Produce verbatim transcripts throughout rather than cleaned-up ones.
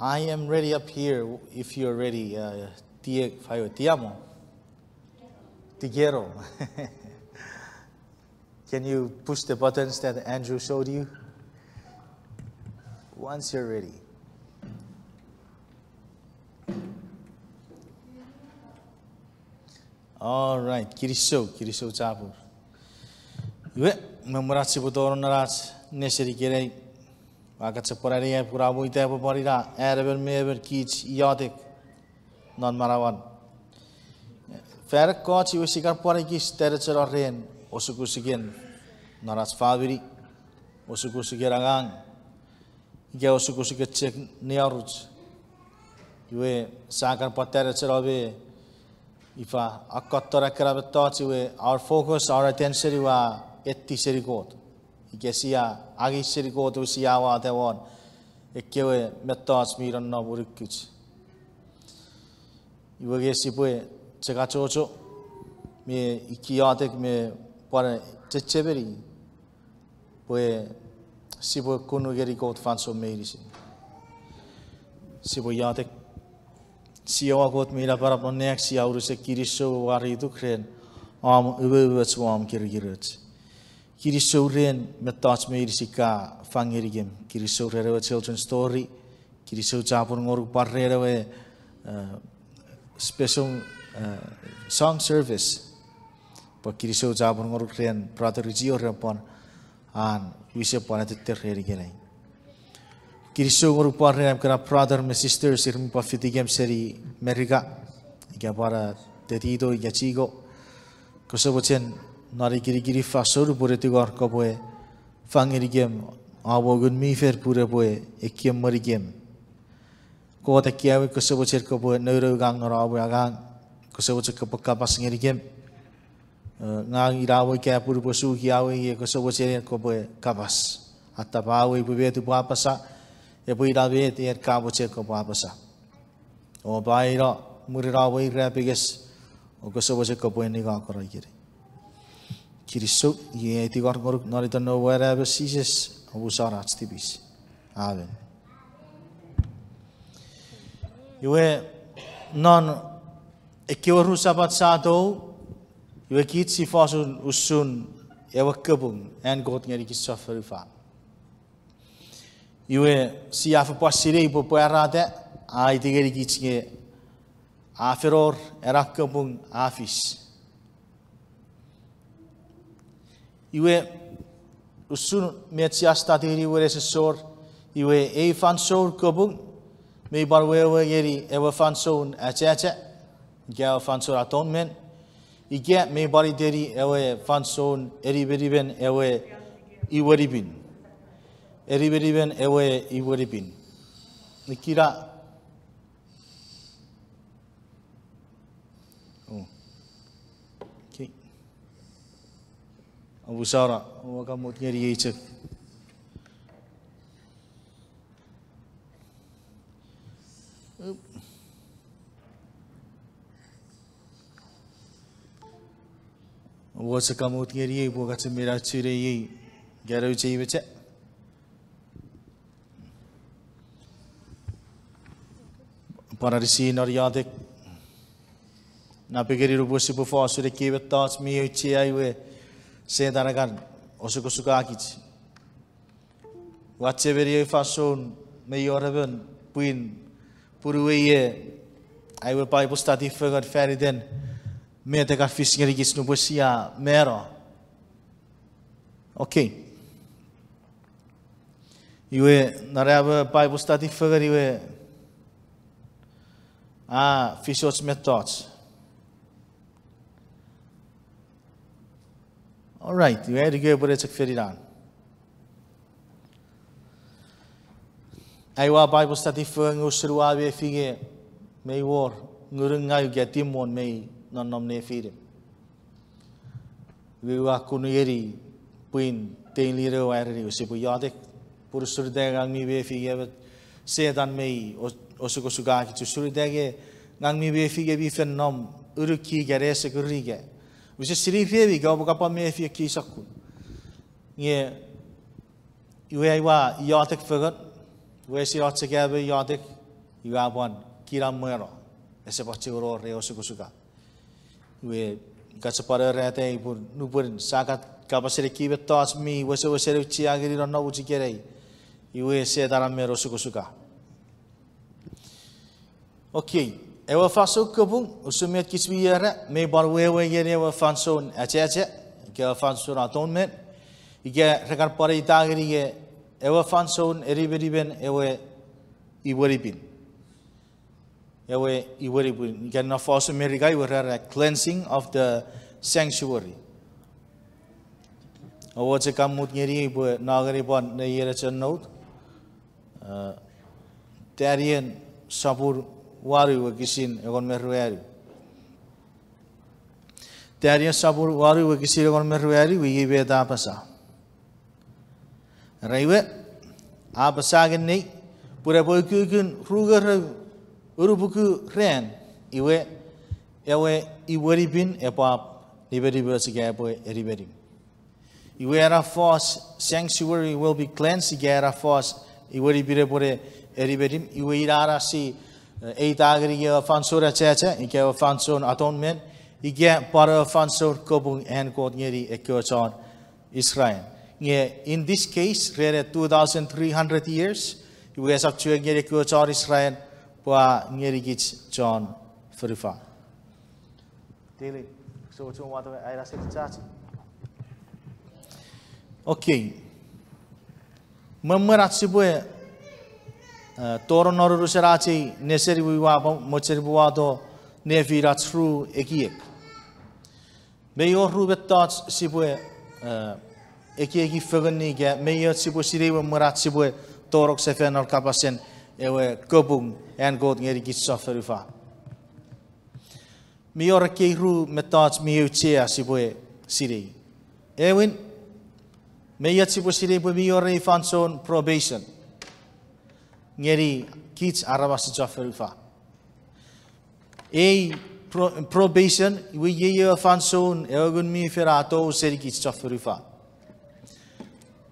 I am ready up here if you're ready. Uh, tie, fayo, te amo. Te kero. Can you push the buttons that Andrew showed you? Once you're ready. All right, kinisou, kinisou chapur. Iwe, me mwen ach sipwe tonong non ach nesen ikenai, ua kan chok pwan anean pwe ua mo ita epwe pwan ina an emon me emon kich iotek non manauan. Fan ekkoch iwe sia kan pwan ekis tanecheno ren osukosuken non ach famini, osukosuken angang, ika osukosuken chok niaruch. Iwe, sia kan pwan tanecheno me ifa akkotton ekkena mettoch iwe our focus, our attention iwe a eti seni Kot. Ika sia angei seni Kot iwe sia wata won ekkewe mettoch mi nonnom unukuch. Iwe nge sipwe chok achocho me ikiotek me pwan chechemeni pwe sipwe kun ngeni Kot fansoun meinisin. Sipwe iotek. Jiowa Kot mi napanap non nang, sia unusen kinisou warituk ren om umoumoch, om kirikiroch. Kinisou ren mettoch meinisin ka fang ngenikem. Kinisou ren ewe children's story. Kinisou chapur ngonuk pwan ren ewe special song service. Pwan kinisou chapur ngonuk ren brother Ichio ren pwan an wisen pwan atetter ren ikenai. Kinisou ngonuk pwan ren am kena brother me sisters ir mi pwan fitikem seni Merika, ika pwan Tetito ika Chiko. Kose mochen non ei kinikinin fansoun pwe tingor kopwe fang ngenikem om Ngun mi Fel pun epwe ekiemwenikem. Kot, ekkewe kose mochen kopwe nounou ngang non om we angang, kose mochen kopwe kapas ngenikem. Ngang ina we ika pun upwe suki awe ie, kose mochen kopwe kapas. Atapa we pwe met upwe apasa epwe ina met en ka mochen kopwe apasa. O pwan ina mwirin om we irapenges, o kose mochen kopwe ningokono ikenai. Kinisou, iei ai tingor ngonuk non iten Noum we Anaemon Jises, omusano ach tipis. Amen. Iwe, non ekkewe ru Sapat sa tou, iwe kich si fos usun ewe kapung an Kot ngenikich chon fonufan. Iwe sia fen pwan sinei pwe pwarata a aiti ngenikich nge a fen wor ena kapung a fis. Iwe usun met sia study-ni won ese sor, iwe ei fansoun kapung mi pwan wewe ngeni ewe fansoun achacha, ika ewe fansoun atonement, ika mi pwan iteni ewe fansoun enimenimen ewe iwenipin. Enimenimen ewe iwenipin. Nikira. Omusano, oua kan mut ngeniei chok. Oua chok kan mut ngeniei pwe ka chok mi na chunei ei kanochei mecha. Pwan anisi non iotek. Napengeni nupwen sipwe fos usun ekkei mettoch mi auchea iwe Setan a kan osukosukakich. Ua chechemeni ei fansoun mi wor emon pwin punuei, aiwe Bible study fengen fan iten met a kan fis ngenikich nupwen sia mano. Okay. Iwe non am Bible study fengen iwe a fisoch mettoch. All right, iwe ai nuku pwe ne chok feni nan. Ai ua Bible study fengen usun ua mefi nge mei wor ngunun ngau ika demon mei nonnom nefinem. Iwe ua kun ngeni pwin tein lino, ua ereni iwe sipwe iotek pun usun ita ngang mi mefi nge Setan mei osukosukakich, usun ita nge ngang mi mefi nge mi fen nom unuki ika nesekurika. Use sinei remi ika oupwe kan pwan mefi ekkei sokkun. Nge iwe ai ua iotek fengen, iwe sia chok am iotek. Iwe a pwan kinamweno, ese pwan chiwen wor ei osukosuka. Iwe, ka chok pwan erata pun nupwen sa kan kapasen ekkei mettoch mi wesewesen auchea ngeni non nomuch ikenai, iwe Setan a men osukosuka. Okay, ewe fansoun kapung, usun met kich mi era, mei pwan wewe ngeni ewe fansoun achacha, ika ewe fansoun atonement, ika re kan pwan eita ngeni ewe fansoun enimenimen ewe imwenipin. Ewe imwenipin, ika non fosun Merika iwe ra era cleansing of the sanctuary. Oua chok kan mut ngeni pwe no ngeni pwan ne ienechen nout. Taniel sopun wanu wokisin engon me ruanu. Taniel sopun wanu wokisin engon me ruanu, iwe iei met a apasa. Era iwe, a apasa ngeniei, pun epwe ukukun ru ngerou unupuku ran, iwe, ewe imwenipin epwap nimenimoch ika epwe enimenim. Iwe ena fos sanctuary will be cleansed, ika ena fos imwenipin epwene enimenim, iwe ina ena si, eh, eita ngeni ewe fansoun achacha, ika ewe fansoun atonement, ika pwan ewe fansoun kapung an Kot ngeni ekkewe chon Israel. Nge in this case, ren two thousand three hundred years, iwe esap chuen ngeni ekkewe chon Israel, pwe a ngenikich chon fonufan. Tili, so chuen wato aina seni chachi. Okay. Mwen mwen ach sipwe, eh, tonong non unusen ach ei nesen iwe ua pwan mochen upwe wato nefinach ru ekiek. Mei wor ru mettoch sipwe, eh, ekieki fengeni ika mei och sipwe sinei mwen mwen ach sipwe tonong sefan non kapasen ewe kapung an Kot ngenikich chon fonufan. Mi wor ekkei ru mettoch mi auchea sipwe sinei. Ewin, mei och sipwe sinei pwe mi wor ei fansoun probation ngeni kich aramas chon fonufan. Ei pro-, probation, iwe iei ewe fansoun ewe Ngun mi Fel a tou senikich chon fonufan.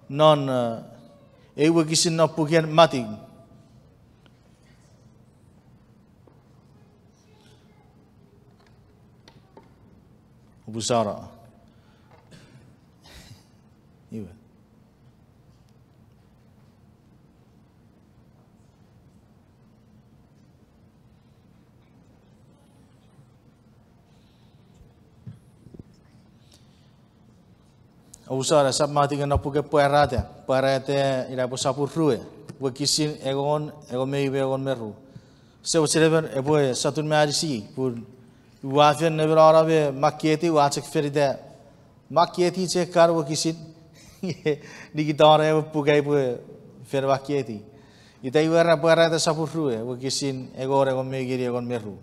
Non, eh, ei wokisin non puken Matiu. Oupwe sano. Iwe. Oupwe sano, sap Matiu non puken Pwarata. Pwarata ina pwe sopun rue, wokisin engon, engon me ew me engon me ru. Use mochen emon epwe sotun me anisi, pun ua fen nemenano me makketi, ua chok fen ita makketi chok ekkan wokisin. Nikitano ewe puk ai upwe fen makketi. Ita iwe ra Pwarata sopun rue, wokisin engon, engon me ew ngeni engon me ru.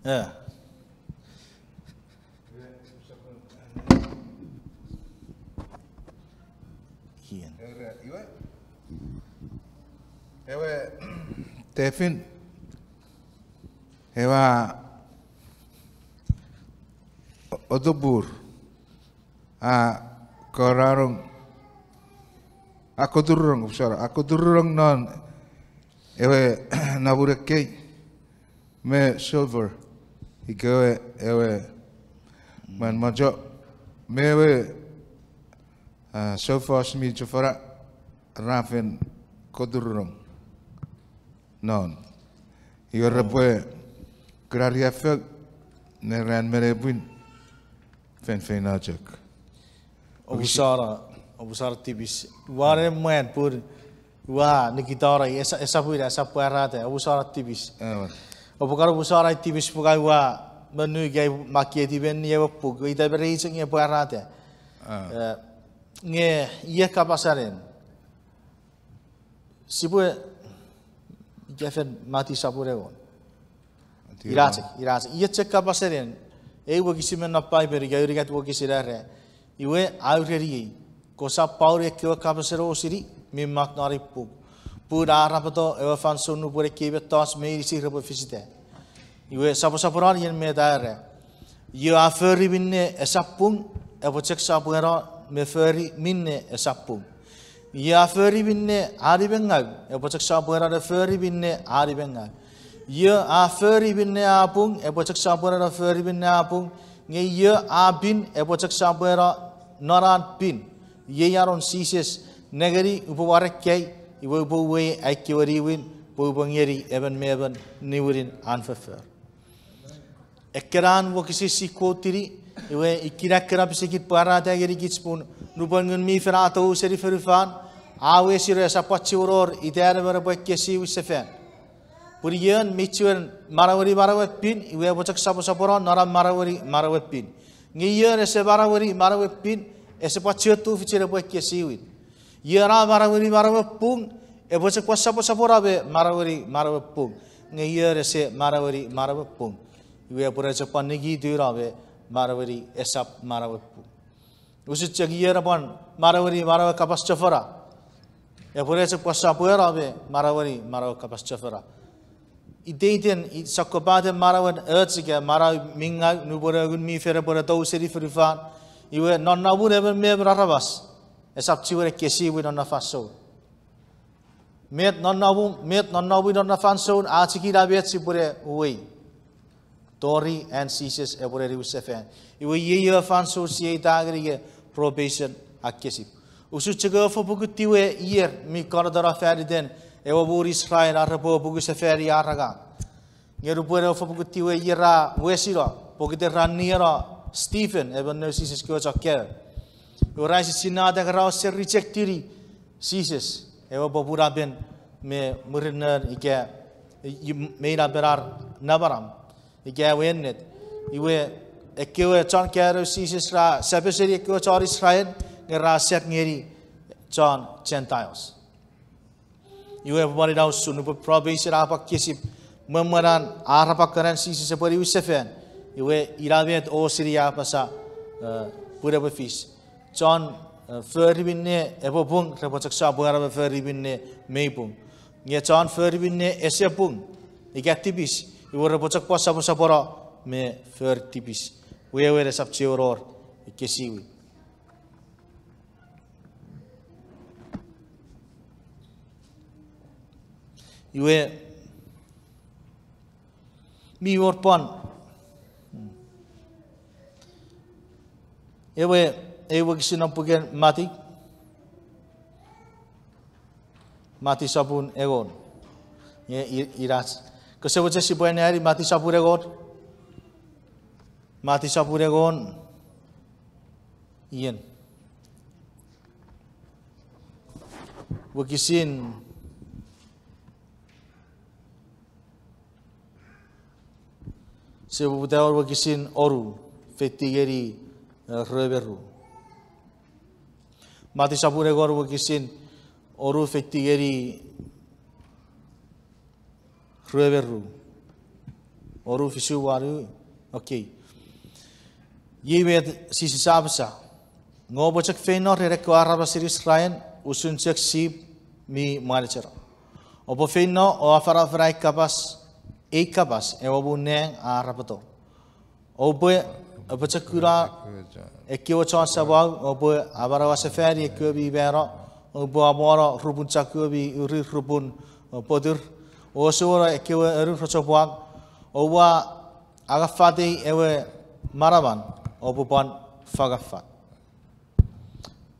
Eh. Ian. Ewe, Tefin, ewe a otupur, a korarong, a kotururong, sorry, a kotururong non ewe napunekei me silver, ikewe ewe mwan mocho, me ewe, ah, soufos mi chofona, ra fen kotururong non. Iwe repwe kuna riaffou ne ran me nepwin feinfeino chok. Oupwe sano, oupwe sano tipis. Ua ne mwan pun ua nikitano, esa, esap ina, esap pwarata, oupwe sano tipis. Oupwe kan oupwe sano tipis pwe ngang ua monu ika makketi meni ewe puk, ita me rei chok nge pwarata. Eh, nge iei kapas anen. Sipwe, ika fen Matiu sopun engon. Ina chok, ina chok. Iei chok kapas anen, ei wokisin me non Paipel ika unungat wokisin era. Iwe a ureniei, kosap pauni ekkewe kapasen osini mi mak non ei puk, pun a arapeto ewe fansoun nupwen ekkei mettoch meinisin repwe fisita. Iwe soposoponon iei met a era. Io a fori minne esap pung, epwe chok sopweno ne fori minne esap pung. Io a fori minne a nimengau, epwe chok sopweno ne fori minne a nimengau. Io a fori minne a pung, epwe chok sopweno ne fori minne a pung. Nge io a pin, epwe chok sopweno non an pin. Iei anon Jises, nengeni upwe war ekkei, iwe upwe uwei ai kewe niwin, pwe upwe ngeni emon me emon niwinin an foffor. Ekkena wokisin si quote-ini, iwe ikkena ekkena pisekin pwarata ngenikich pun nupwen Ngun mi Fel a tou seni fonufan, a wesino esap pwan chiwen wor ita emon epwe ekkesiwin sefan. Pun ion mi chiwen manaueni manauen pin, iwe epwe chok soposopono non an manaueni manauen pin. Nge ion ese manaueni manauen pin, ese pwan chiwen tufichin epwe ekkesiwin. Ion a manaueni manauen pung, epwe chok pwan soposopono me manaueni manauen pung. Nge ion ese manaueni manauen pung, iwe epwe chok pwan nikituno me manaueni esap manauen pung. Usun chok ion a pwan manaueni manauen kapas chofona, epwe chok pwan sopweno me manaueni manauen kapas chofona. Iteiten sokkopaten manauen och ika manau mi ngau nupwen ewe Ngun mi Fel epwe tou seni fonufan, iwe nonnomun emon me emon aramas esap chiwen ekkesiwin non na fansoun. Met nonnomun, met nonnomun non na fansoun a chok ina met sipwene uwei tori an Jises epwene niwin sefan. Iwe iei ewe fansoun sia ita ngeni ewe probation a kesip. Usun chok ewe fopuku tiwe ier mi konotano fan iten ewe muun Israel ar repwe opuku sefani ar angang. Nge nupwen ewe fopuku tiwe ier a wesino pokiten ra nieno Stephen, emon noun Jises kewe chon kaeo, iwe ra eis sinata nge ra ese reject-ini Jises, ewe popunapen me mwirinnon ika meinapen ar namanam ika ewe ennet. Iwe ekkewe chon kaeo noun Jises ra sap seni ekkewe chon Israel, nge ra sap ngeni chon Gentiles. Iwe pwan ina usun nupwen probation a pwan kesip, mwemwen an arap akkanan Jises epwe niwin sefan, iwe ina met osini a apasa, eh, pun epwe fis. Chon, eh, fori minne epwe pung repwe chok sopweno me fori minne mei pung. Nge chon fori minne ese pung ika tipis, iwe repwe chok pwan soposopono me fori tipis. Wewen esap chiwen wor ekkesiwin. Iwe mi wor pwan ewe, ei wokisin non puken Mati, Mati sopun engon. Nge i-, inach, kose mochen sipwe aneani Mati sopun engon? Mati sopun engon, ien, wokisin, sipwe poputa won wokisin onu feiti ngeni, eh, rue me ru. Mati sopun engon wokisin onu feiti ngeni rue me ru. Onu, fisu, wanu. Okay. Iei met Jises a apasa: Nge oupwe chok feino ren ekkewe aramasen Israel usun chok sip mi mwanecheno. Oupwe feino o afanafana ei kapas, ei kapas ewe muun nang a arapoto. Oupwe, oupwe chok kuna ekkewe chon samau, oupwe amanauasefani ekkewe mi mano, oupwe amono rupun chokewe mi urir rupun, eh, potur, o osukano ekkewe anu rochopwak, oua angafatei ewe manaman, oupwe pwan fangafat.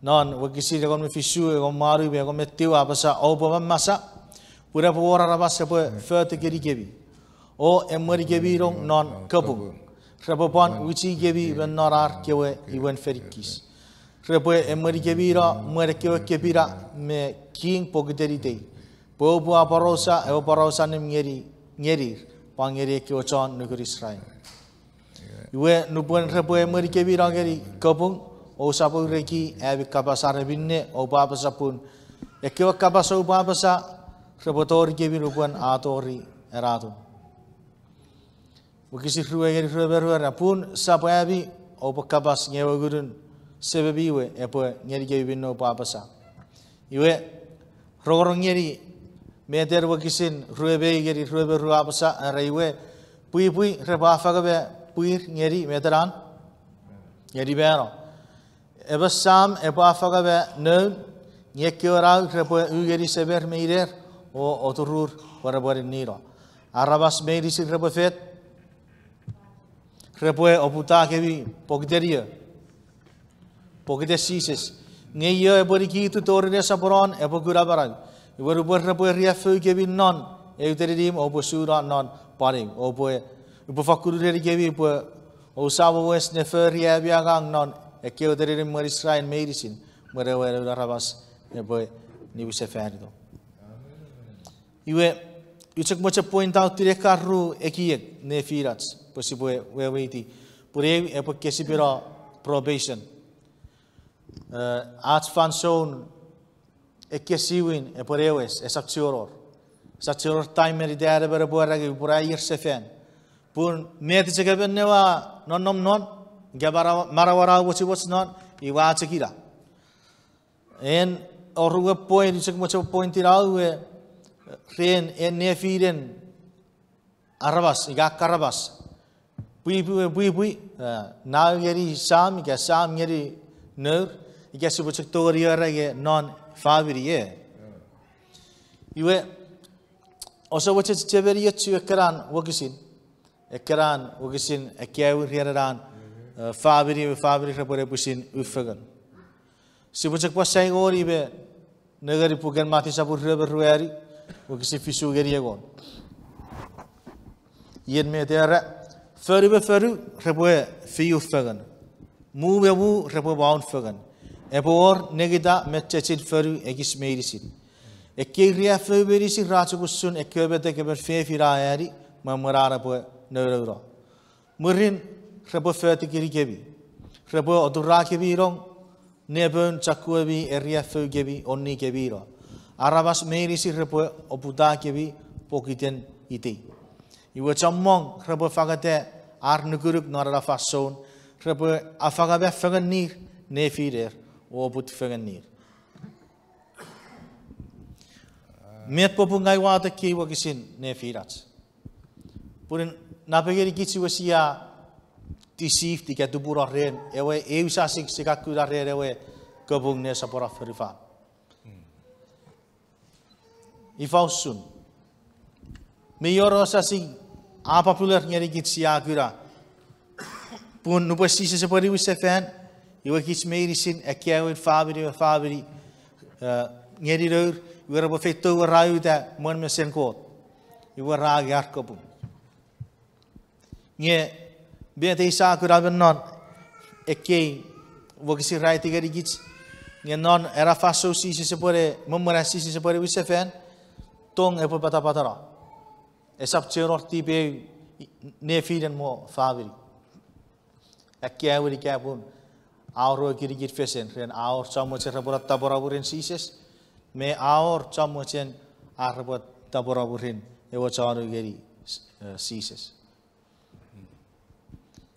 Non wokisin engon me fisu, engon me wanu me engon me tiu a apasa: Oupwe mamasa, pun epwe wor aramas epwe fotukinikemi o emwenikemi nong non kapung. Repwe pwan wichikemi me non ar kewe imwen fenikis. Repwe emwenikemi no mwen ekkewe kepina me king pokiten itei, pwe oupwe aporausa ewe poraus allim ngeni, ngenir, pwan ngeni ekkewe chon nukun Israel. Iwe nupwen repwe emwenikemi no ngeni kapung, ousap oureki ami kapas are minne oupwe apasa, pun ekkewe kapas oupwe apasa repwe torikemi nupwen a tori ena atun. Wokisin rue ngeni rue me ru era: Pun sap ami oupwe kapas nge ewe Ngunun Sememi we epwe ngenikemi minne oupwe apasa. Iwe, rongorong ngeni met ewe wokisin rue me ew ngeni rue me ru a apasa, era: Iwe, pwipwi repwe afangema pwir ngeni metenan, ngeni mano. Emon sam epwe afangama noun, nge ekkewe nau repwe u ngeni semer me iner, o oturur pwe repwe ninnino. Aramas meinisin repwe fet, repwe oputa kemi pokiten io, pokiten Jises. Nge io epwe nikitu tori nesoponon epwe kuna manau. Iwe nupwen repwe riaffou kemi non eu teninim, oupwe suno non pwan eu, oupwe, upwe fakkun ureni kemi pwe ousap wes ne fori ami angang non ekkewe teninim mwen Israel meinisin, mwen ewe Noun Aramas epwe niwinsefanito. Iwe, ua chok mochen point out-ini ekkan ru ekiek nefinach pwe sipwe weweiti, pun eu epwe kesipeno probation. Eh, ach fansoun ekkesiwin epwe ne wes, esap chiwen wor. Esap chiwen wor time me ita emon epwe era nge upwe aier sefan. Pun met chok emon ewe a nonnom non, ika manaua, manauan a mochomoch non, iwe a chok ina. En oruwe point, ua chok mochen point ina we, ren en nefinen aramas, ika akkaramas. Pwipwi me pwipwi, eh, nau ngeni sam, ika sam ngeni nour, ika sipwe chok tongeni era nge non famini, e. Iwe, ouse mochen chechemeni ochu ekkenan wokisin, ekkenan wokisin ekkewe rienenan, eh, famini me famini repwe ne pwisin ufengen. Sipwe chok pwan sai ngeni me nengeni puken Matiu sopun rue me ruanu, wokisin fisu ngeni engon. Ien met era, fonu me fonu repwe fiu fengen. Mu me mu repwe maun fengen. Epwe wor nengita me chechin fonu ekis meinisin. Ekkei riaffou meinisin ra chok usun ekkewe metek emon fefin a ani, me mwen an epwe nounouno. Mwirin repwe fotikinikemi. Repwe oturakemi nong, nepoun chokkewe mi eriaffou kemi, onnikemi no. Aramas meinisin repwe oputakemi pokiten itei. Iwe chommong repwe fangeta ar nukunuk non ena fansoun, repwe afangama fengenir, nefiner, o oput fengenir. Met popun ngang ua wato ekkei wokisin nefinach? Pun napengeni kich iwe sia deceived ika tupuno ren ewe eu sasing sia kuna ren ewe kapung nesoponon fonufan. Ifa usun? Mi wor ew sasing a popular ngeni kich sia kuna. Pun nupwen Jises epwe niwinsefan, iwe kich meinisin ekkewe famini me famini, eh, ngeni nour, iwe repwe feito ra uta mwen mesen Kot. Iwe ra angei ar kapung. Nge met ei sa kuna me non ekkei wokisin ra aiti ngenikich, nge non ena fansoun Jises epwe ne, me mwen an Jises epwe niwinsefan, tong epwe patapatano. Esap chuen wor tipeu nefinen mo famini. Akkaewin ika pun a wor ewe kinikin fesen ren a wor chon mochen repwe tapweno mwirin Jises, me a wor chon mochen ar repwe tapweno mwirin ewe chon u ngeni, eh, Jises.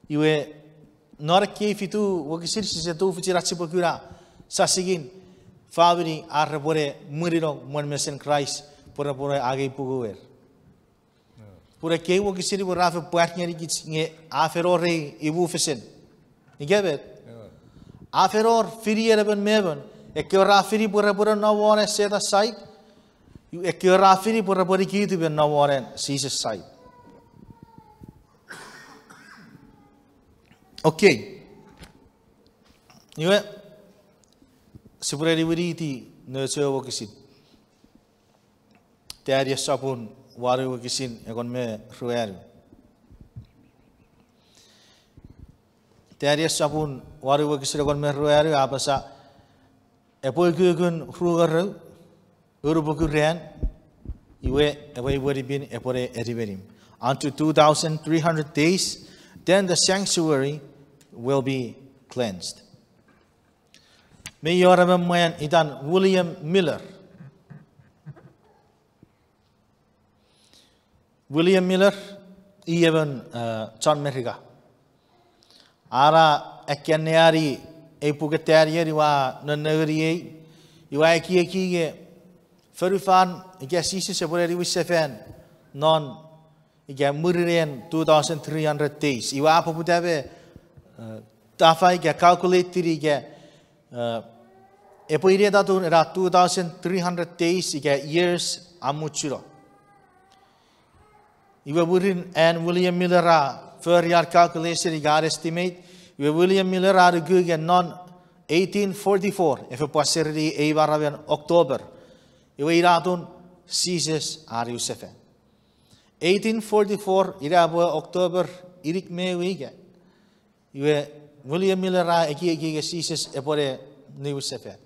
Iwe, non ekkei fitu wokisin sise tufichin ach sipwe kuna sasingin famini ar repwe ne mwirinong mwen mesen Kraist pwe repwe ne angei punguwer. Pun ekkei wokisin iwe ra fen pwar ngenikich nge a fen wor ei imufesen. Ika met? A fen wor finien emon me emon. Ekkewe ra fini pwe repwe ne nom won an Setan side, ekkewe ra fini pwe repwe nikitu me nom won an Jises side. Okay. Iwe, sipwe ne niwiniti nouch ewe wokisin. Taniel sopun wanu wokisin engon me ruanu. Taniel sopun wanu wokisin engon me ruanu a apasa, epwe ukukun rungorou, unupuku ran, iwe ewe imwenipin epwe ne enimenim. Unto two thousand three hundred days, then the sanctuary will be cleansed. Mi wor emon mwan itan William Miller. William Miller, i emon, eh, chon Merika. Ara akkanneani ei puken Taniel iwe a nennengeni ei, iwe a ekieki nge fonufan ika Jises epwe ne niwinsefan non ika mwirin en two thousand three hundred days. Iwe a poputa me, eh, tafai ika calculate-ini ika, eh, epwe inetatun ena two thousand three hundred days ika years a muchuno. Iwe mwirin an William Miller a fori an calculation ika an estimate, iwe William Miller a nuku ika non eighteen forty-four, ewe pwan sereni ei maramen October, iwe ina atun Jises a niwinsefan. Eighteen forty-four, ina pwe October inik me ew ika. Iwe William Miller a ekieki ika Jises epwene niwinsefan.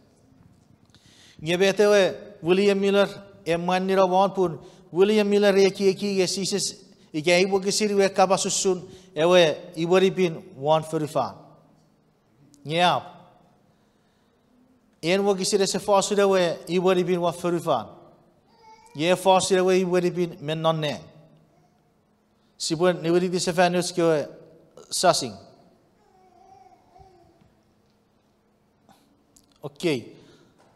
Nge met ewe William Miller e mwanino won pun William Miller a ekieki ika Jises ika ei wokisin iwe kapas usun ewe imwenipin won fonufan. Nge ap, en wokisin ese fosun ewe imwenipin won fonufan. Nge e fosun ewe imwenipin me non nang. Sipwe niwiniti sefan nouch kewe sasing. Okay.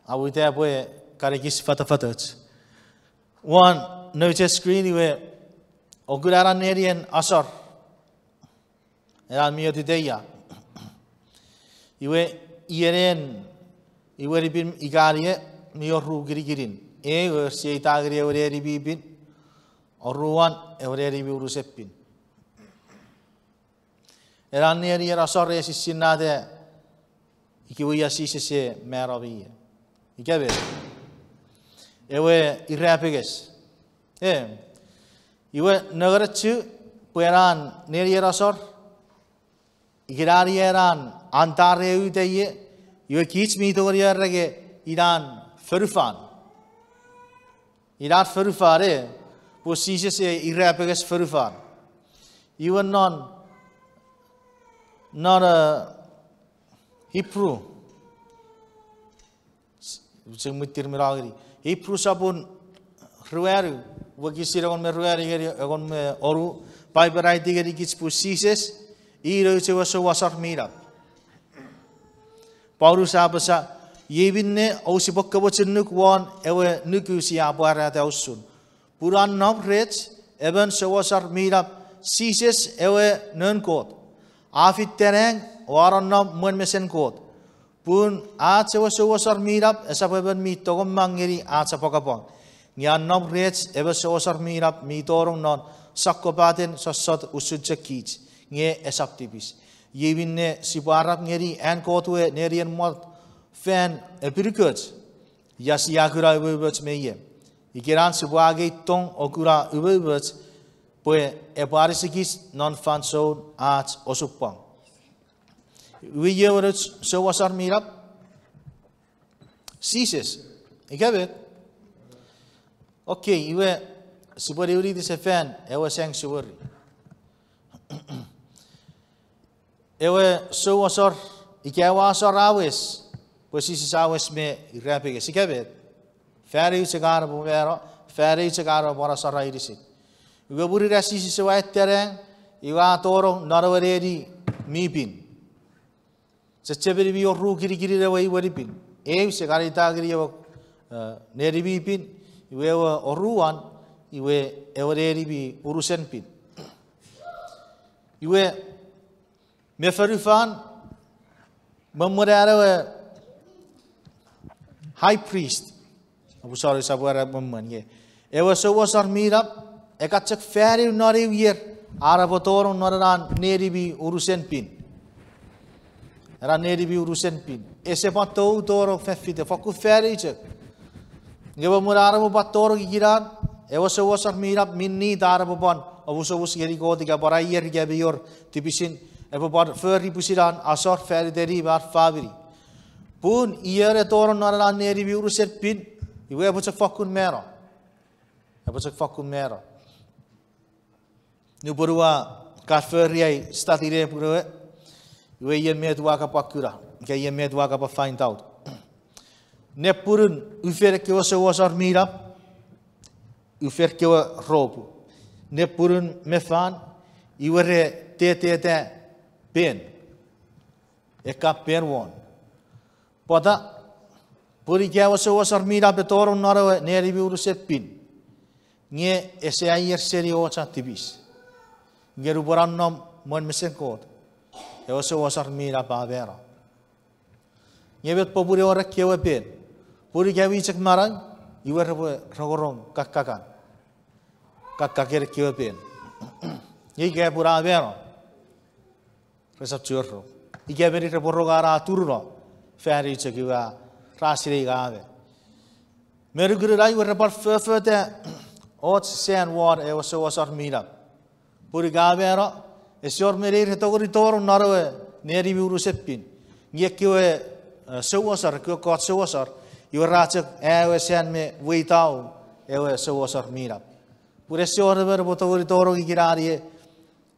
Amuta pwe kan ekis fatafatoch. Won nouch screen iwe, oua kuna ena nenien asor. Ena mi otiteia. Iwe, ienen imwenipin ikan ie mi oru kinikinin. Ew, sia eita ngeni ewe neni mi pin. Oruan, ewe neni mi unusen pin. Ena nenien asor e sisinnata ika ia Jises e mano me ie. Ika met? Ewe irapenges. E, iwe nengeni chu pwe ena nenien asor, ikenan ena an tare uta ie, iwe kich mi tongeni arenge inan fonufan. Inan fonufan e, pwe Jises e irapenges fonufan. Iwe non, non, eh, Hebrew, s-, chen mwittir me nangeni. Hebrew sopun ruanu, wokisin engon me ruanu ngeni engon me onu, Paipen a aiti ngeni kich pwe Jises i nouch ewe souasor mi nap. Paulus a apasa, iei minne ousipwe kamochunuk won ewe nuku sia pwarata usun. Pun a nom rech emon souasor mi nap, Jises ewe Noun Kot. A feita nang o a nonnom mwen mesen Kot. Pun ach ewe souasor mi nap esap emon mi tongomang ngeni ach apwangapwang. Nge a nom rech emon souasor mi nap mi tonong non sokkopaten sossot usun chok kich, nge esap tipis. Iei minne sipwe arap ngeni an Kot we nenien mot fan epinukunuk. Ia sia kuna umoumoch me ie. Ikenan sipwe angei tong o kuna umoumoch pwe epwe anisikich non fansoun ach osupwang. Iwe iei ewe nouch souasor mi nap? Jises. Ika met? Okay, iwe sipwe niwiniti sefan ewe sanctuary. Ewe souasor, ika ewe asor a wes, pwe Jises a wes me irapenges. Ika met? Fan eu chok an epwe mano, fan eu chok an epwe pwan asor inisin. Iwe mwirin an Jises ewe a feita nang, iwe a tonong non ewe neni mi pin. Chechemeni mi oru kinikinin ewe imwenipin. Eu sia kan eita ngeni ewe, eh, neni mi pin, iwe ewe oruan, iwe ewe neni mi unusen pin. Iwe me fonufan, me mwen an ewe high priest. Oupwe sori, sipwe era me mwen, ie. Ewe souasor mi nap, e kan chok fan eu non eu ier, an epwe tonong non ena neni mi unusen pin. Ena neni mi unusen pin. Ese pwan tou tonong fan fite, fokkun fan eu chok. Nge me mwen an epwe pwan tonong ikenai, ewe souasor mi nap mi nit an epwe pwan omusomus ngeni Kot ika pwan aier ika mi wor tipisin, epwe pwan fori pwisin an asor fan iteni me an famini. Pun ion e tonong non ena neni mi unusen pin, iwe epwe chok fokkun mano. Epwe chok fokkun mano. Nupwen ua kan fori ai study nepwin ewe, iwe iei met ua kan pwan kuna, ika iei met ua kan pwan find out. Nepwinun ufen ekkewe souasor mi nap, ufen kewe ropu. Nepwinun me fan, iwe re teteta pen. Ekkan pen won. Pwata, pun ika ewe souasor mi nap e tonong non ewe neni mi unusen pin, Nge ese aier seni och an tipis. Nge nupwen a nom mwen mesen Kot, ewe souasor mi nap a mano. Nge met popun a wor ekkewe pen? Pun ika mi chok manau, iwe repwe rongorong kakkakan, kakkaken ekkewe pen. Nge ika pun a mano, resap chuen rong. Ika meni repwe rong an a turuno fan eu chok, iwe ra sinei nge a me. Me nukun ena iwe repwe pwan fofota och san won ewe souasor mi nap. Pun ika a mano, ese wor me neir re tongeni tonong non ewe neni mi unusen pin. Nge ekkewe, eh, souasor, ekkewe ekkoch souasor, iwe ra chok aea ewe san me weitau ewe souasor mi nap. Pun ese wor emon epwe tongeni tonong ikenai,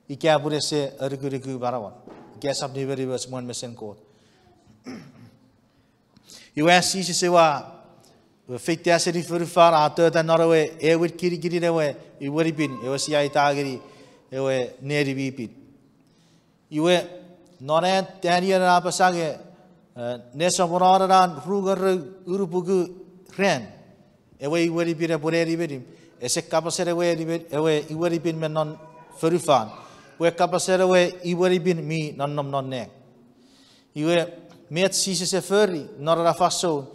ika pun ese anukunuku manauan, ika esap nimenimoch mwen mesen Kot. Iwe Jises ewe a feita seni fonufan, a tota non ewe ewin kinikinin ewe imwenipin, ewe sia aita ngeni ewe neni mi pin. Iwe, non an Taniel a apasa nge, eh, nesoponon ena ru ngerou unupuku ran, ewe imwenipin epwe neni me nimenimoch. Ese kapasen ewe nimen-, ewe imwenipin me non fonufan, pwe kapasen ewe imwenipin mi nonnom non nang. Iwe, met Jises e fori non ena fansoun?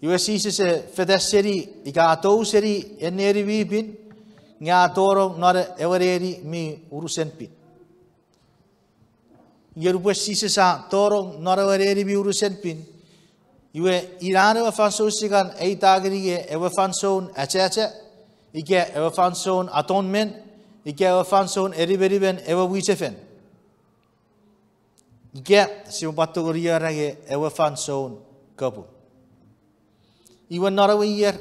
Iwe Jises e feita seni, ika a tou seni ewe neni mi pin, nge a tonong non ewe neni mi unusen pin. Nge nupwen Jises a tonong non ewe neni mi unusen pin, iwe ina ewe fansoun sia kan aita ngeni nge ewe fansoun achacha, ika ewe fansoun atonement, ika ewe fansoun enimenimen ewe mwichefen. Ika sipwe pwan tongeni era nge ewe fansoun kapung. Iwe non ewe ier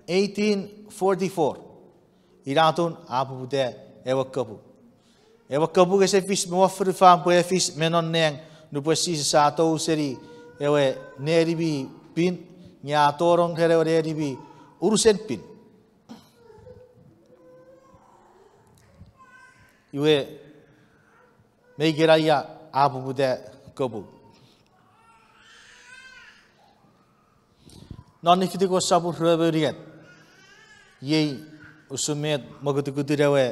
eighteen forty-four, ina atun a poputa ewe kapung. Ewe kapung ese fis me won fonufan pwe e fis me non nang nupwen Jises a tou seni ewe neni mi pin, nge a tonong ren ewe neni mi unusen pin. Iwe, me ikenai a poputa kapung. Non Nifitikos sopun rue me unungat, iei usun met mokutukutun ewe,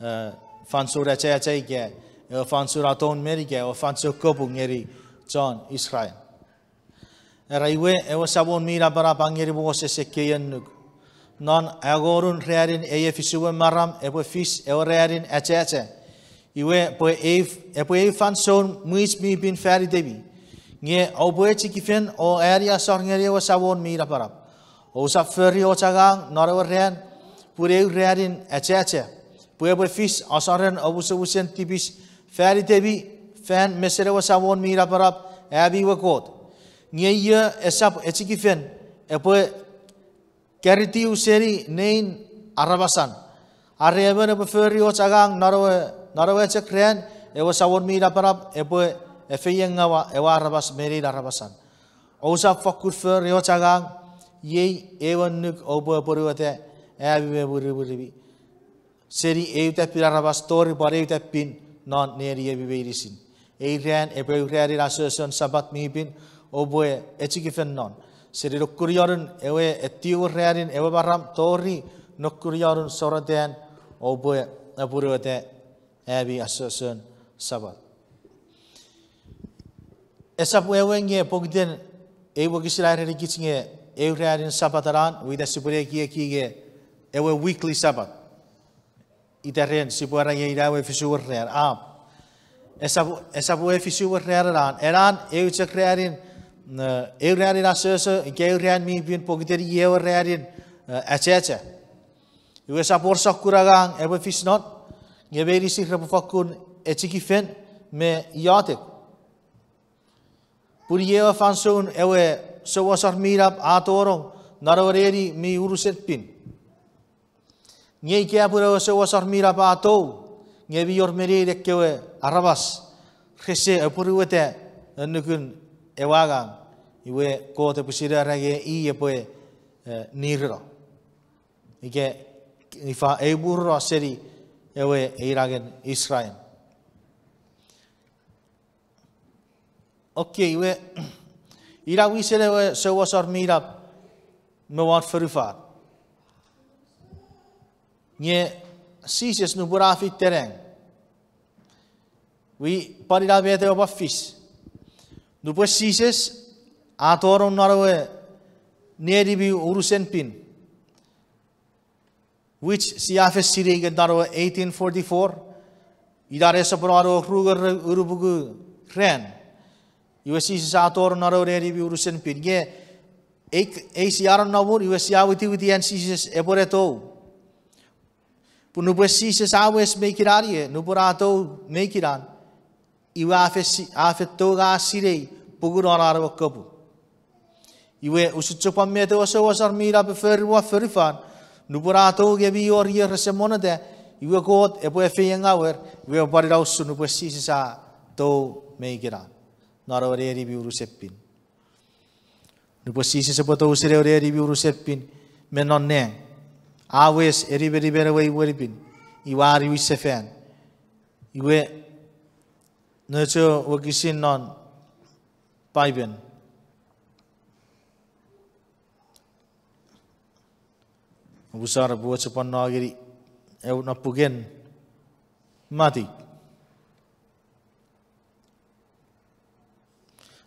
eh, fansoun achacha ika ewe fansoun atonement ika ewe fansoun kapung ngeni chon Israel. Era iwe, ewe Samon mi napanap a ngeni Moses ekkei annuk: Non angonun ranin ei efisuen maram epwe fis ewe ranin achacha. Iwe, pwe eu, epwe eu fansoun mwich mi pin fan itemi. Nge oupwe echikifen o ani asor ngeni ewe Samon mi napanap. Ousap fori och angang non ewe ran, pun eu ranin achacha, pwe epwe fis asoren omusomusen tipis fan itemi, fan mesen ewe Samon mi napanap, ami we Kot. Nge io esap echikifen, epwe karitiw seni nein aramasan. Are emon epwe fori och angang non ewe, non ewe chok ran, ewe Samon mi napanap epwe efeiengawa ewe aramas me nein aramasan. Ousap fokkun fori och angang. Iei ewe annuk oupwe apwonueta ami me mwirimwirimi seni eu tappin aramas tori pwan eu tappin non neniemi meinisin. Ei ran epwe eu ranin asoson Sapat mi pin, oupwe echikifen non. Seni nokkunionun ewe etiwen ranin ewe maram tori nokkunionun sorotan, oupwe apwonueta ami asoson Sapat. Esap wewe nge pokiten ei wokisin a erenikich nge eu ranin Sapat anan, ita sipwe ne ekieki nge ewe weekly Sapat. Ita ren sipwe era nge ina ewe efisuen ran, a, esap, esap ewe efisuen ran anan, anan eu chok ranin, eh, eu ranin asoso ika eu ran mi pin pokiten iei ewe ranin, eh, achacha. Iwe esap wor sokkun angang epwe fis non, nge meinisin repwe fokkun echikifen me iotek. Pun iei ewe fansoun ewe souasor mi nap a tonong non ewe neni mi unusen pin. Nge ika pun ewe souasor mi nap a tou, nge mi wor me nein ekkewe aramas rese apwonueta annukun ewe angang, iwe Kot epwe sinei nge i epwe, eh, nireno, ika ifa, ei muruno seni ewe einangen Israel. Okei, iwe, ina wisen ewe souasor mi nap me won fonufan. Nge Jises nupwen a feita nang, wi, pwan ina met ewe pwan fis. Nupwen Jises a tonong non ewe neni mi unusen pin, which sia fen sinei ika non ewe eighteen forty-four, ina ewe soponon ewe ruengerou unupuku ran. Iwe Jises a tonong non ewe neni mi unusen pin. Nge ei, ei sia nonnom won, iwe sia witiwiti an Jises epwe ne tou. Pun nupwen Jises a wes me ikenan ie, nupwen a tou me ikenan, iwe a fen si-, a fen tou nge a sinei pukunon an ewe kopung. Iwe usun chok pwan met ewe souasor mi nap epwe fori won fonufan, nupwen a tou nge mi wor ir rese monnota, iwe Kot epwe efeiengawer, iwe pwan ina usun nupwen Jises a tou me ikenan non ewe neni mi unusen pin. Nupwen Jises epwe tou seni ewe neni mi unusen pin me non nang, a wes enimenimen ewe imwenipin, iwe a niwin sefan. Iwe, nouch ewe wokisin non Paipen. Oupwe sor pwe oupwe chok pwan no ngeni ewe non puken Matiu.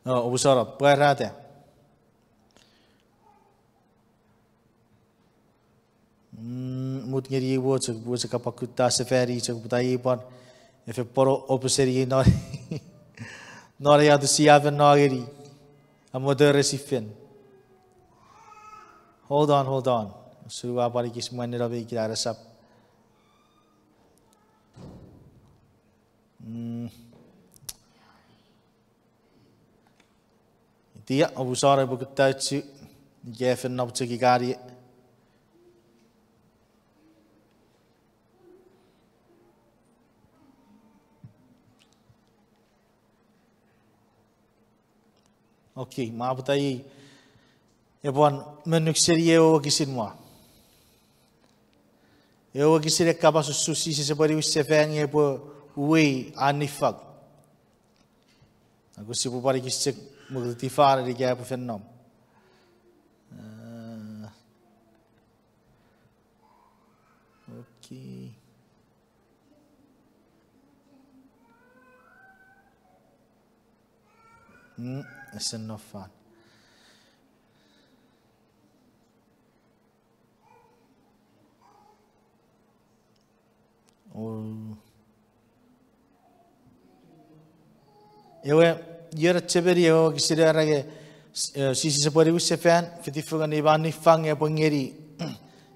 O, oupwe sor, pwarata. Mm, mut ngeni ei, oupwe chok, oupwe chok kapakutta sefani chok pwata ei pwan efe pwono opuseni ei non, non ei atu sia fen no ngeni. Amo tore sifen. Hold on, hold on. Usun ua pwan ekis mwan neno me ikenan esap. Mm. Itia, oupwe sor, oupwe kutta uchu, ika fen nap chok ikani. Okay, mwa pwata ei, epwe pwan monuk seni ewe wokisin mwa. Ewe wokisin e kapas usun Jises epwe niwin sefan nge epwe uwei an niffang. Ako sipwe pwan ekis chok mwokutu tifan ika epwe fen nom. Eh, okay. Mm, ese no fan. O. Ewe, ier chemeni ewe wokisin era nge, eh, Jises epwe niwin sefan, fiti fengen iwe an niffang epwe ngeni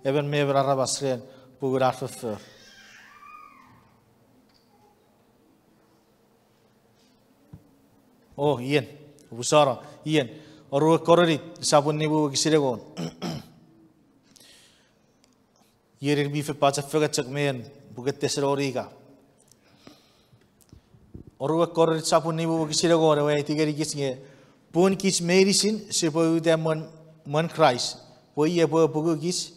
emon me emon aramas ren pungun ar foffor. O, ien, oupwe sor, ien, oruen Korint, sopun nimu wokisin engon. Ierin mi fen pachefengen chok me non puken Tesalonika. Oruen Korint sopun nimu wokisin engon ewe aiti ngenikich nge, pun kich meinisin sipwe uta mwen, mwen Kraist, pwe i epwe apungu kich,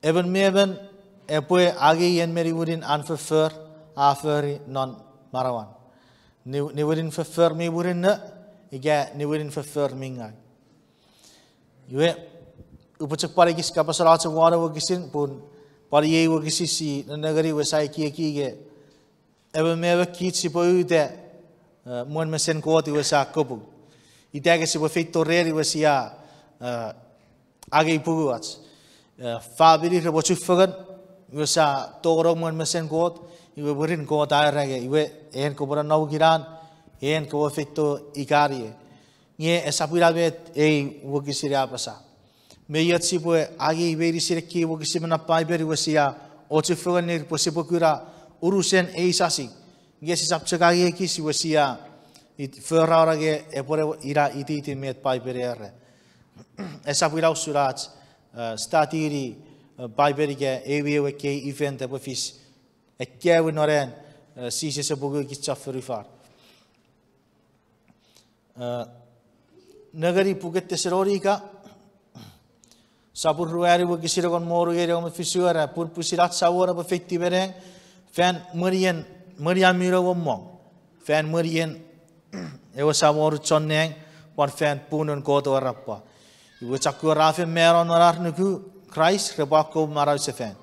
emon me emon epwe angei en me niwinin an foffor a fori non manauan. Ni-, niwinin foffor mi murinno, ika niwinin foffor mi ngau. Iwe, upwe chok pwan ekis kapas ena chok won ewe wokisin, pun pwan iei wokisin si nenengeni iwe sa ekieki nge emon me emon kich sipwe uta, eh, mwen mesen Kot iwe sia kopung. Ita nge sipwe feito ren iwe sia, eh, angei punguach. Eh, famini repwe chufengen, iwe sia tonong mwen mesen Kot, iwe mwirin Kot a era nge, iwe en kopwe nonnom ikenan, en kopwe feito ikanie. Nge esap ina met ei wokisin a apasa. Me ioch sipwe angei meinisin ekkei wokisin me non Paipen iwe sia ochufengenir pwe sipwe kuna unusen ei sasing. Nge sisap chok angei ekis iwe sia it-, forata nge epwe ina ititin met Paipen era. Esap ina usun ach, eh, study-ni, eh, Paipen ika ewe, ewe ekkei event epwe fis, ekkewe non an, eh, Jises apungu kich chon fonufan. Eh, nengeni puken Tesalonika, sopun ruanu wokisin engon me wonu ngeni engon me fisu era, pun pwisin ach Samon epwe feitiw me nang, fan mwenien, mwenien mi nom won mong, fan mwenien ewe Samon chon nang, pwan fan punun Kot ewe rappwa. Iwe chokkewe ra fen mano non ar nuku Kraist repwe akkom manau sefan.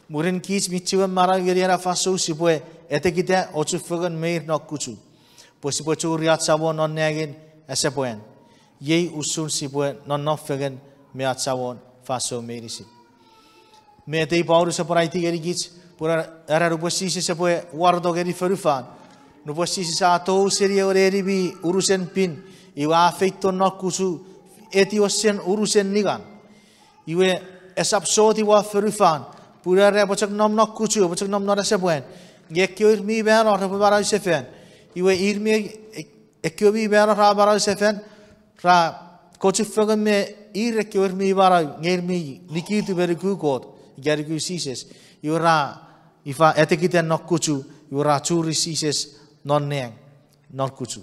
Mwirin kich mi chiwen manau ngeni ena fansoun sipwe etekita ochufengen me ir non kuchu, pwe sipwe churi ach Samon non nangin asepwan. Iei usun sipwe nonnom fengen me ach Samon fansoun meinisin. Met ei Paulus epwe aiti ngenikich? Pwe era nupwen Jises epwe wareto ngeni fonufan, nupwen Jises a tou seni ewe neni mi unusen pin, iwe a feito non kuchu, etiwen unusen ningan. Iwe esap soti won fonufan, pun era epwe chok nom non kuchu, epwe chok nom non asepwan. Nge ekkewe ir mi mano repwe manau sefan. Iwe ir mi, ekkewe mi mano ra manau sefan, ra kochufengen me ir ekkewe ir mi manau, nge ir mi nikitu me nuku Kot ika nuku Jises. Iwe ra, ifa, etekita non kuchu, iwe ra churi Jises non nang, non kuchu.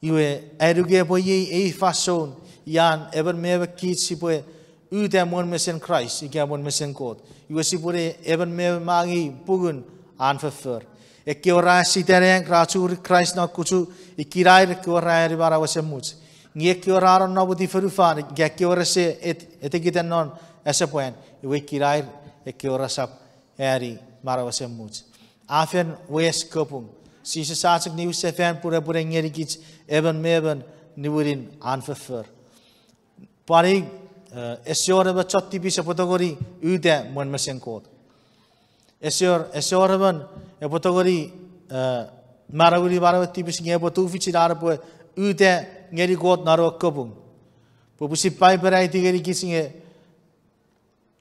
Iwe, ai nuku pwe iei ei fansoun, ian emon me emon kich sipwe uta mwen mesen Kraist ika mwen mesen Kot. Iwe sipwene emon me emon angei pungun an foffor. Ekkewe ra sita nang ra churi Kraist non kuchu, ikinair ekkewe ra ani manau esemuch. Nge ekkewe ra nonnomuti fonufan ika ekkewe rese et-, etekita non asepwan, iwe ikinair ekkewe resap ani manau esemuch. A fen wes kapung. Jises a chok niwin sefan pun epwene ngenikich emon me emon niwinin an foffor. Pwan, eh, ese wor emon chon tipis epwe tongeni uta mwen mesen Kot. Ese wor, ese wor emon epwe tongeni, eh, manaueni manauen tipis nge epwe tufichin an epwe uta ngeni Kot non ewe kapung. Pwe pwisin Paipen a aiti ngenikich nge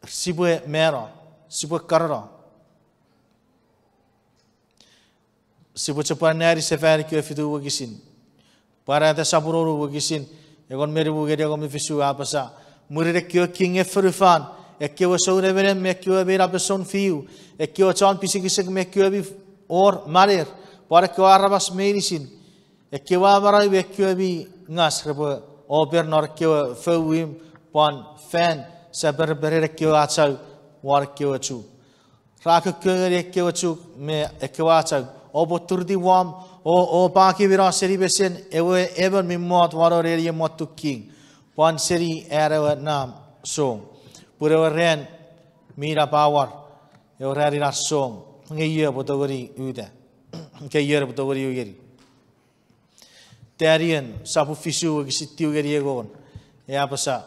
sipwe mano, sipwe karono. Sipwe chok pwan anneani sefani ekkewe fitu wokisin. Pwarata sopun wonu wokisin engon me nimu ngeni engon me fisu a apasa, mwirin ekkewe king nge fonufan, ekkewe sou nemenem me ekkewe meinapen sounfiu, ekkewe chon pisekisek me ekkewe mi wor maner, pwan ekkewe aramas meinisin, ekkewe amanau me ekkewe mi ngas repwe oper non ekkewe fouim pwan fan sapereperen ekkewe achau won ekkewe chuk. Ra kokko ngeni ekkewe chuk me ekkewe achau, oupwe turutiw om o, o pakimino seni mesen ewe emon mi mot won ewe nenien motun king, pwan seni an ewe nam song. Pun ewe ran mi nap a war, ewe ranin ar song, nge ion epwe tongeni uta, ika ion epwe tongeni u ngeni. Tanien sopun fisu wokisin tiu ngeni engon, e apasa,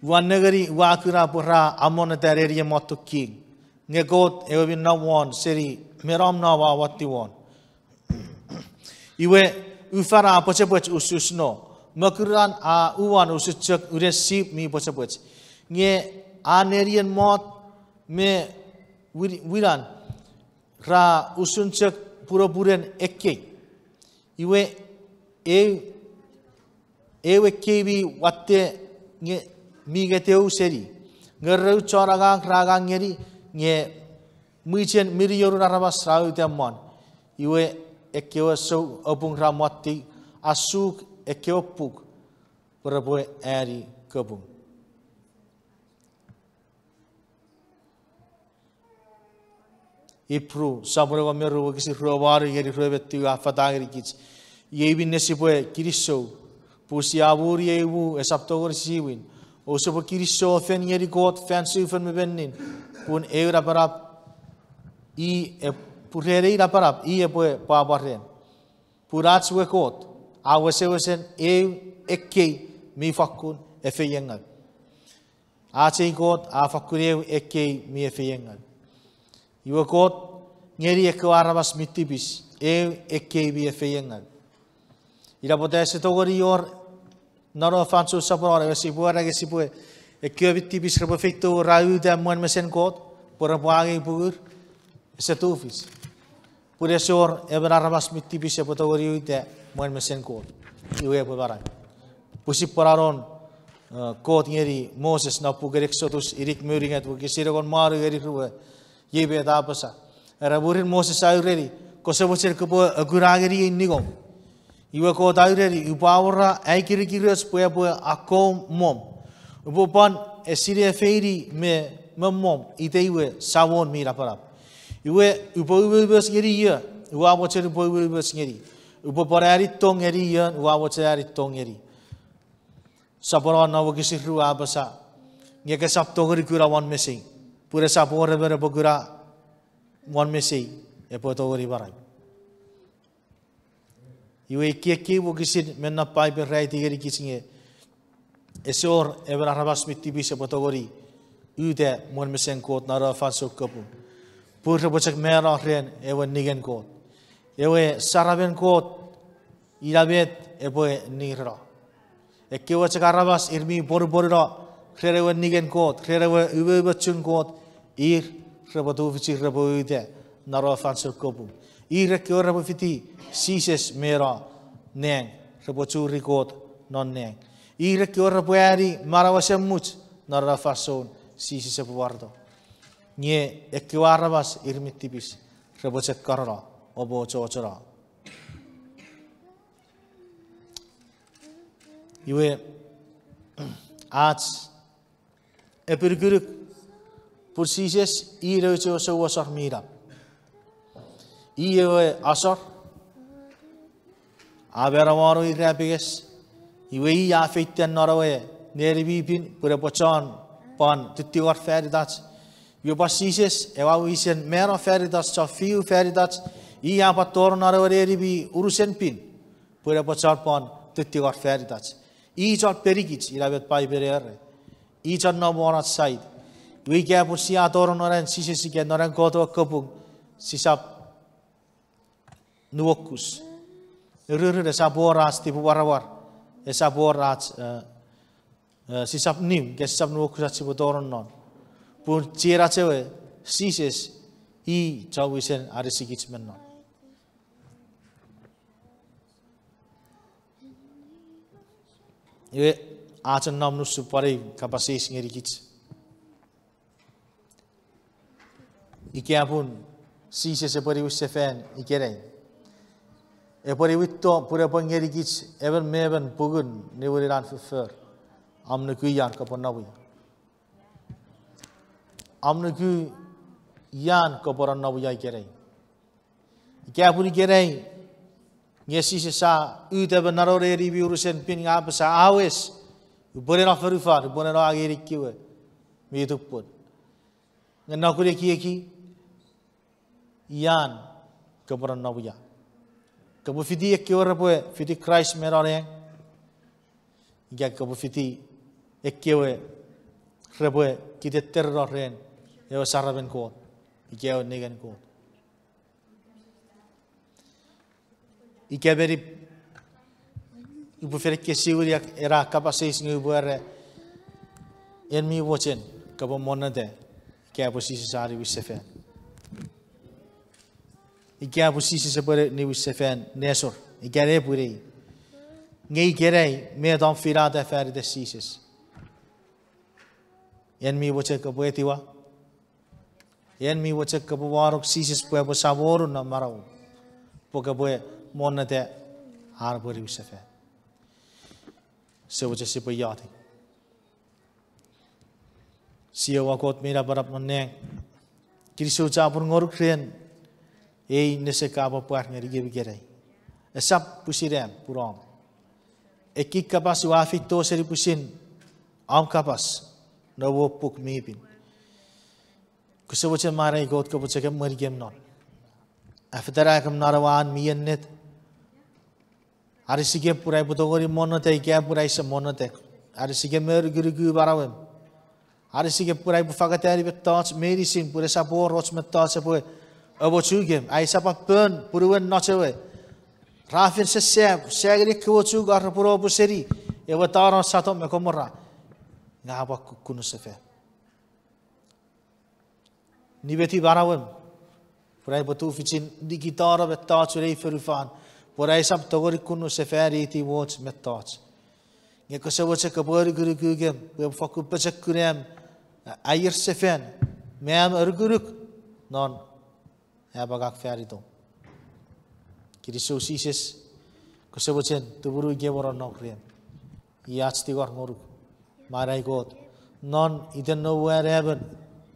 ua nengeni, ua kuna pwe ra amonneta nenien motun king, nge Kot ewe mi nom won seni me nom non a mottiw won. Iwe, ufan a pwechepwech usun sno, mokuran a uwan usun chok unen sip mi pwechepwech. Nge an nenien mot me wi-, winan ra usun chok punopunen ekkei. Iwe, eu, eu ekkei mi watte nge, mi ngetou seni. Nge rou chon angang ra angang ngeni, nge mwichen minionun aramas ra uta mwan. Iwe, ekkewe sou apung ra motti, a suk ekkewe puk pwe repwe ani kapung. Ipru sopun engon me ru wokisin rue me wanu ngeni rue me tiu a affata ngenikich, iei minne sipwe kinisou, pun sia muni ei mu esap tongeni siwin. Ousipwe kinisou fen ngeni Kot fan sufon me mennin, pun eu napanap, i ep-, pun ren ei napanap i epwe pwapwa ren. Pun ach we Kot a wesewesen eu ekkei mi fakkun efeiengau. Ach ei Kot a fakkun eu ekkei mi efeiengau. Iwe Kot ngeni ekkewe aramas mi tipis eu ekkei mi efeiengau. Ina pwata ese tongeni wor non ewe fansoun soponon ewe sipwe era nge sipwe, ekkewe mi tipis repwe feito ra uta mwen mesen Kot pwe repwe angei pungur, ese tufich. Pun ese wor emon aramas mi tipis epwe tongeni uta mwen mesen Kot iwe epwe manau. Pwisin pwan anon, eh, Kot ngeni Moses non puken Eksotus inik me unungat wokisin engon me wanu ngeni rue, iei met a apasa. Era mwirin Moses a ureni, kose mochen kopwe akuna ngeniei ningom. Iwe Kot a ureni, upwe awora ai kirikiroch pwe epwe akkom mwom. Upwe pwan esinefeini me, me mwom itei we Samon mi napanap. Iwe upwe umoumoch ngeni io ua mochen upwe umoumoch ngeni. Upwe pwan ani tong ngeni io ua mochen ani tong ngeni. Soponon non wokisin ru a apasa, nge kesap tongeni kuna won mesei. Pun esap wor emon epwe kuna won mesei epwe tongeni manau. Iwe ekkei wokisin me non Paipen ra aiti ngenikich nge ese wor emon aramas mi tipis epwe tongeni uta mwen mesen Kot non ewe fansoun kapung, pun repwe chok mano ren ewe ningen Kot. Ewe saramen Kot, ina met epwe nireno. Ekkewe chok aramas ir mi ponuponuno ren ewe ningen Kot, ren ewe umoumochun Kot, ir repwe tufichin repwe uta non ewe fansoun kapung. Ir ekkewe repwe fiti Jises mano nang, repwe churi Kot non nang. Ir ekkewe repwe ani manau esemuch non ena fansoun Jises epwe wareto. Nge ekkewe aramas ir mi tipis repwe chok kanono, omochochono. Iwe, ach epinukunuk pun Jises i nouch ewe souasor mi nap. I ewe asor a manauano irapenges, iwe i a feita non ewe neni mi pin pun epwe chon pwan tittingor fan itach. Iwe pwan Jises ewe a wisen mano fan itach, chon fiu fan itach, i a pwan tonong non ewe neni mi unusen pin pun epwe chon pwan tittingor fan itach. I chon penikich, ina met Paipen a era. I chon nom won ach side. Iwe ika pun sia tonong non an Jises ika non an Kot ewe kapung, sisap nuokus. Rurun esap wor ach tipemwaramwar, esap wor ach, eh, eh, sisap niw, ika sisap nuokus ach sipwe tonong non. Pun chienach ewe, Jises, i chon wisen anisikich me non. Iwe, a chok nom nusun pwan ei kapas eis ngenikich. Ika pun Jises epwe niwin sefan ikenai, epwe niwinto pun epwe ngenikich emon me emon pungun niwinin an foffor. Om nuku ian kopwe nom ia. Om nuku ian kopwe nom ia ikenai. Ika pun ikenai, nge Jises a uta me non ewe neni mi unusen pin nge a apasa, a wes, upwe no fonufan, upwe no angei ekkewe mi tupun. Nge nokun ekieki, ian kopwe nom ia. Kopwe fiti ekkewe repwe fiti Kraist me non nang, ika kopwe fiti ekkewe repwe kitetereno ren ewe saramen Kot, ika ewe ningen Kot. Ika meni, upwe fen ekkesiwini ena kapas eis nge upwe era, en mi mochen kopwe monneta ika pwe Jises a niwin sefan? Ika pwe Jises epwe niwin sefan nesor ika nepwinei? Nge ikenai met om finata fan iten Jises? En mi mochen kopwe etiwa? En mi mochen kopwe wanong Jises pwe epwe samonun non manauom, pwe kopwe monneta an epwe niwin sefan? Sia mochen sipwe iotek. Jiowa Kot mi napanap non nang, kinisou chapur ngonuk ren ei nesen ka pwapwar ngenikem ikenai. Esap pwisin am, pun om. Ekkei kapas ua feito seni pwisin om kapas, noum puk mi pin. Kose mochen manau Kot kopwe chok emwenikem non. Afetanakem non ewe an mi ennet. Anisikem pun aipwe tongeni monneta ika pun aise monneta. Anisikem me anukunuku manauem. Anisikem pun aipwe fangatani mettoch meinisin pun esap wor och mettoch epwe amochukem. Aisap apon punuen noch ewe ra fen sesap, sa ngeni ekkewe chuk ar repwe no pwe seni ewe tanon Satom me Komora. Nge a pwan kukkunusefa. Nimeti manauem pun aipwe tufichin nikitano mettochun ei fonufan, pun aisap tongeni kunusefani iti wooch mettoch. Nge kose mochen kopwe anukunukukem pwe epwe fakkun pochokkun am aier sefan me am anukunuk non apakan fan itom. Kinisou Jises, kose mochen tumunu ika mwo nonnom rem. Iei ach tingor ngonuk, manau Kot, non iten noum we emon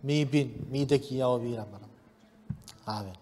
mi pin mi tekia o mi napanap. Amen.